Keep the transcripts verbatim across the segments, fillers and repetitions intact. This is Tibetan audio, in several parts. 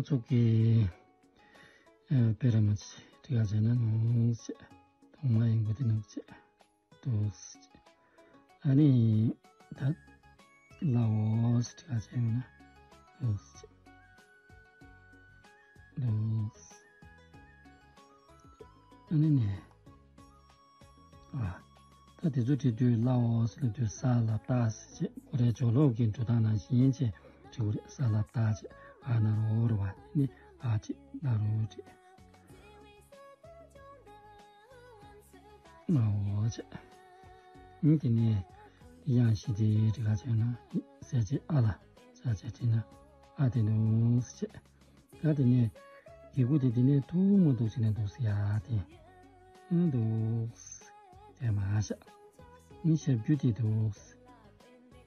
ཚོགས་ཀྱི་ཨ་པེ་ར་མ་ཅི་དྲི་ག་བྱས་ན་ནོག་ཅེས། ཐོག་མ་ཡིན་གོ་དེ་ནོག་ཅེས། འདུག་ཅེས། ཨ་ནི་ད་ལའོ་སི་དྲི་ག་བྱས་ཡོང་ན་འདུག་ཅེས། འདུག་ཅེས། ཨ་ནི་ནས། ཨ། ད་དེ་ཚོ་བྲིས་དུས་ལའོ་སི་ལ་དུས་ས་ལ་བཏགས་སི་བྱས། ཁོ་རའི་སྦྱོར་ཀློག་གི་འགྲོ་སྟངས་ནང་བཞིན་བྱས་བྲིས་དགོས་རེད། ས་ལ་བཏགས་བྱས། ཨ་ན་རོ་རུ་བ་ནི་ཨ་བྱས་ན་རོ་བྲིས། ལའོ་བྱས། ཨ་ནི་དེ་ནས་དབྱངས་བཞི་དེ་བྲིས་ག་བྱས་ན་ས་བྱས་ཨ་ལ་ས་བྱས་བྲིས་ན་ཨ་དེ་འདུག་སི་བྱས། ད་དེ་ནས་གི་གུ་དེ་དེ་ནས་ཐུག་མ་འདུག་ཅེ་ནས་འདུག་སི་ཡ་དེ། ཨ་འདུག་སི། དེ་མ་བཞག་ནི་ཞབས་ཀྱུ་དེ་འདུག་སི།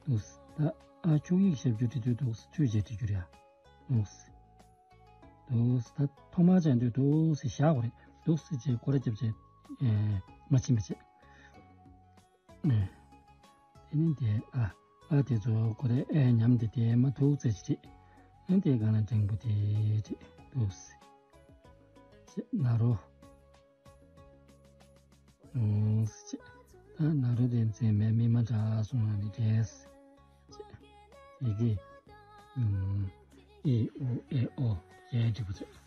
འདུག་སི། ད་ཨ་ཁྱུག་ཡིག་ཞབས་ཀྱུ་དེ་དུས་འདུག་སི་ཚུད་བྱས་བྲིས་རྒྱུ་རེད་ཡ། འདུག་སི། འདུག་སི། ད་ཐོག་མ་ཅན་དུས་འདུག་སི་བཞག་གོ་རེད། འདུག་སི་བྱས་སྐོར་ར་རྒྱབ་བྱས། ཨེ་མ་ཕྱིན་པ་བྱས། ཨེ། དེ་ནི་དེ་ཨ། ཨ་དེ་ཚོ་ཁོ་རེ་ཨེ་ཉམས་དེ་དེ་མ་ཐུག་ཙེ་ཅི། ཨ་དེ་ག་ན་འགྲེང་བུ་དེ་ཅི་འདུག་སི། ཅི་ན་རོ། འོ་སི་ཅི། ད་ན་རོ་དེ་མཚན་མེད་མི་མ་འདྲ་སོང་ན་ནི་འདྲེས། ཅི། ཡི་གེ་ཨུམ། ཨི་ཨུ་ཨེ་ཨོ་ཡའི་འབྲི་བུ་ཅི།